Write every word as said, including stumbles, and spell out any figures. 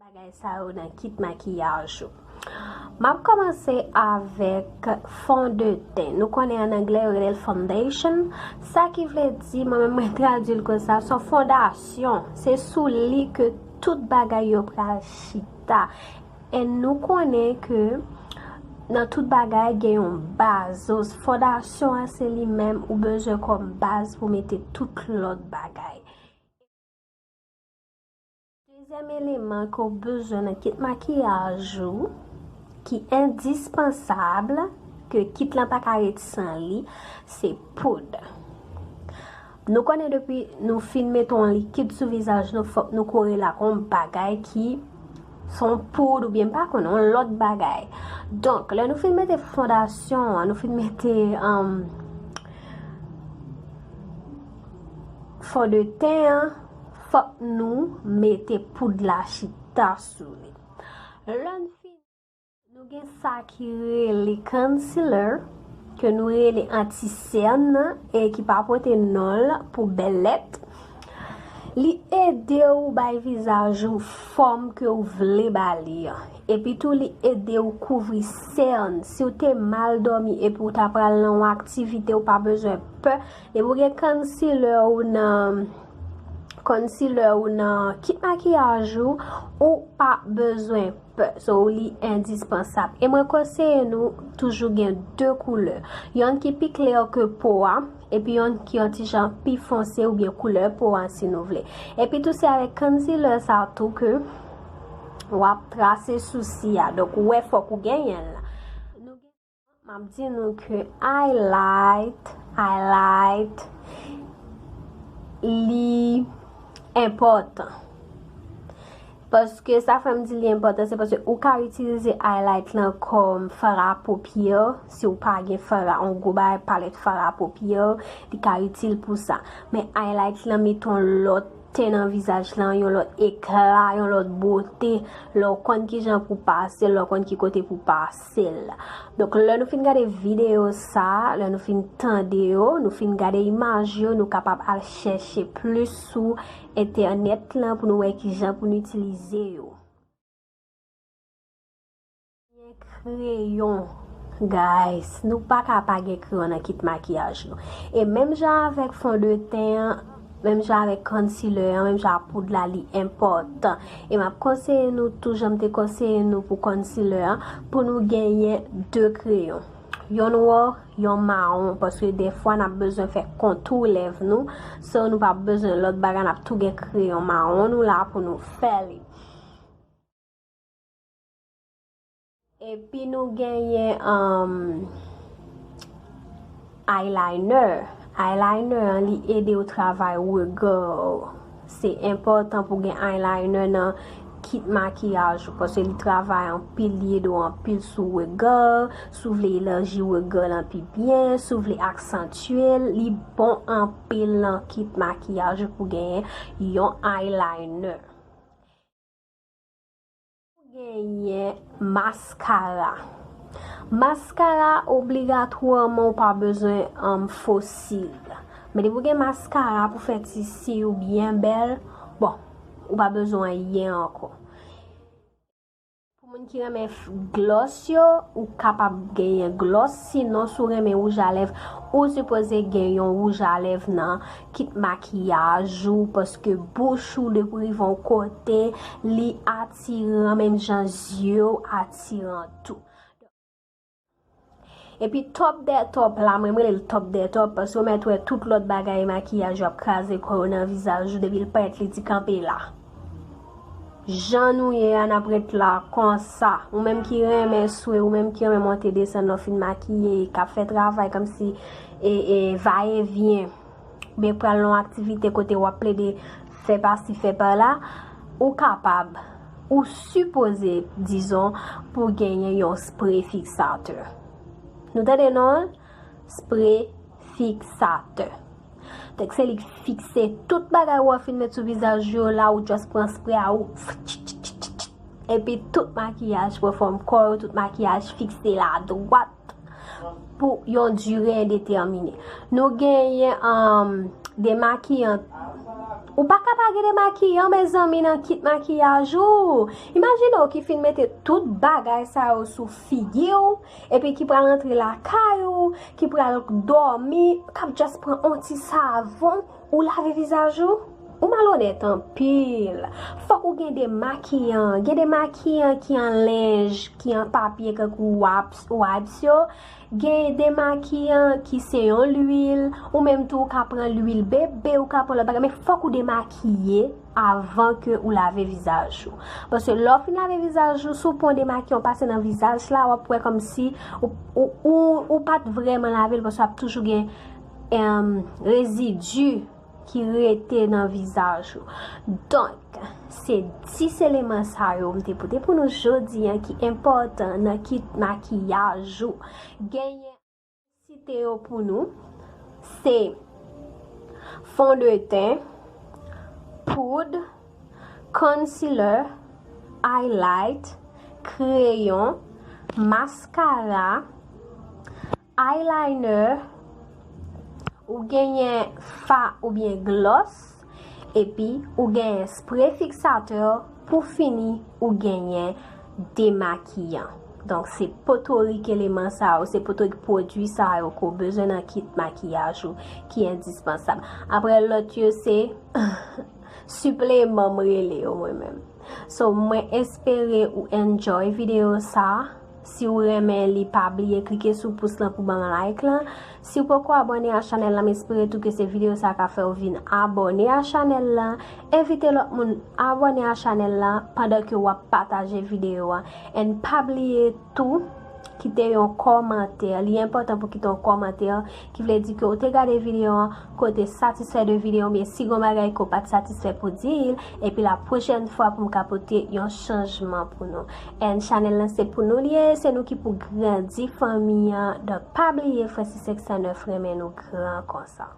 Bagay sa yo nan kit makiyaj ou. M ap kòmanse avèk fondeten. Nou konnen an anglè yo rele l foundation. Sa ki vle di, mwen menm mwen tradui l konsa, se yon fondasyon. Se sou li ke tout bagay yo pral chita. E nou konnen ke nan tout bagay gen yon baz. So, fondasyon an se li menm ou bezwen kòm baz pou mete tout lòt bagay. Dezyèm eleman ke w bezwen nan kit makiyaj ou, ki endispansab, ke kit lan pa ka ret san li, se poud. Nou konnen depi nou fin mete yon likid sou vizaj nou, fòk nou kore l ak yon bagay ki se yon poud oubyen m pa konnen, yon lòt bagay. Donk, lè nou fin mete fondasyon an, nou fin mete, um, fondeten an, fòk nou mete poud la chita sou li. Lè n fin, nou gen sa ki rele concealer, ke nou rele anti-sèn nan, e ki pa pote non l pou bèl lèt. Li ede w bay vizaj ou fòm ke w vle ba li an. Epi tou, li ede w kouvri sèn. Si w te mal dòmi epi w ta pral nan yon aktivite, w pa bezwen pè. Depi w gen concealer ou nan, concealer ou nan kit makiyaj ou, ou pa bezwen pè. So, li endispansab. E mwen konseye nou toujou gen de koulè. Yonn ki pi klè ke po a, epi yonn ki yon ti jan pi fonse oubyen koulè po a si nou vle. Epi tou se avèk concealer sa tou ke w ap trase sousi a. Donk, ou wè fòk ou genyen l. Nou gen M ap di nou ke highlight, highlight, li enpòtan. Paske sa fè m di li enpòtan, se paske ou ka itilize highlight lan kòm fard à paupières, si w pa gen fard à, yon gwo bagay palèt fard à paupières, li ka itil pou sa. Men highlight lan met yon lòt ten nan vizaj lan, yon lòt ekla, yon lòt bote, lè w konn kijan pou pase l, lè w konn ki kote pou pase l. Donk, lè nou fin gade videyo sa, lè nou fin tande yo, nou fin gade imaj yo, nou kapab al chèche plis sou entènèt lan pou nou wè kijan pou nou itilize yo. Gen kreyon, guys, nou pa ka pa gen kreyon nan kit makiyaj nou. E menm jan avèk fondeten an, menm jan avèk concealer an, menm jan ak poud la, li enpòtan. E m ap konseye nou tou, jan m te konseye nou pou concealer an, pou nou genyen de kreyon. Yon nwa, yon mawon, paske dèfwa n ap bezwen fè kontou lèv nou, so nou p ap bezwen lòt bagay, n ap tou gen kreyon mawon nou la pou nou fè li. Epi nou genyen, um, eyeliner. Eyeliner an, li ede w travay rega w. Se enpòtan pou gen eyeliner nan kit makiyaj ou, paske li travay anpil, li ede w anpil sou rega, si w vle elaji rega lan pi byen, si w vle aksantye l, li bon anpil nan kit makiyaj ou pou genyen yon eyeliner. Genyen maskara. Maskara, obligatwaman ou pa bezwen, um, fo sid. Men depi w gen maskara pou fè ti si ou byen bèl, bon, ou pa bezwen anyen ankò. Pou moun ki renmen f-, gloss yo, ou kapab genyen gloss, sinon si w renmen wouj a lèv, ou sipoze gen yon wouj a lèv nan kit makiyaj ou, paske bouch ou depi w rive yon kote, li atiran, menm jan zye w atiran tou. Epi top dè top la, mwen m rele l top dè top, paske w mèt wè tout lòt bagay makiyaj yo ap kraze kò yo nan vizaj ou, depi l parèt li di kanpe la. Jan nou ye a, n ap ret la konsa. Ou menm ki renmen swe, ou menm ki renmen monte desann lè w fin makiye, k ap fè travay kòmsi e, e, va e vyen, oubyen pral nan yon aktivite kote w ap plede fè pasi, fè pala, ou kapab, ou sipoze, dizon, pou genyen yon spre fiksatè. Nou tande non l? Spre fiksatè. Donk, se li k fikse tout bagay ou ap fin met sou vizaj ou yo la, ou just pran spre a, ou epi tout makiyaj pran fòm kò yo, tout makiyaj fikse la dwat pou yon dire endetèmine. Nou genyen, um, Demakiyan. Ou pa ka pa gen demakiyan, mezanmi, nan kit makiyaj ou. Imajine w ki fin mete tout bagay sa yo sou figi w, epi ki pral antre lakay ou, ki pral dòmi, k ap just pran on ti savon, ou lave vizaj ou. Ou malonèt anpil. Fòk ou gen demakiyan. Gen demakiyan ki an lenj, ki an papye, kankou wipes, wipes yo. Gen demakiyan ki se yon lwil, ou menm tou ou ka pran lwil bebe, ou ka pran lòt bagay, men fòk ou demakiye avan ke ou lave vizaj ou. Paske lè w fin lave vizaj ou, si w pran demakiyan w pase nan vizaj la, w ap wè kòmsi ou, ou, ou, ou pa t vrèman lave l, paske w ap toujou gen, em, rezidi ki rete nan vizaj ou. Donk, se dis eleman sa yo m te pote pou nou jodi a ki enpòtan nan kit makiyaj ou. Genyen, site yo pou nou, se fondeten, poud, concealer, highlight, kreyon, maskara, eyeliner, ou genyen fa oubyen gloss, epi ou genyen spray fixateur pou fini ou genyen demakiyan. Donk, se potorik eleman sa yo, se potorik pwodui sa yo ke w bezwen nan kit makiyaj ou ki endispansab. Apre lòt yo, se sipleman m rele yo mwen menm. So, mwen espere ou enjoy videyo sa. Si w renmen li, pa bliye klike sou pous lan pou ban m like lan. Si w poko abòne a chanèl la, m espere tou ke se videyo sa ka fè w vin abòne a chanèl la. Envite lòt moun abòne a chanèl la pandan ke w ap pataje videyo a. And pa bliye tou, kite yon kòmantè. Li enpòtan pou kite yon kòmantè ki vle di ke w te gade videyo an, ke w te satisfè de videyo, oubyen si gen yon bagay ke w pa t satisfè pou di l, epi la pwochèn fwa pou m ka pote yon chanjman pou nou. And chanèl lan se pou nou li ye, se nou ki pou grandi fanmi an. Donk, pa bliye, Francis Sexanneuf renmen nou gran konsa.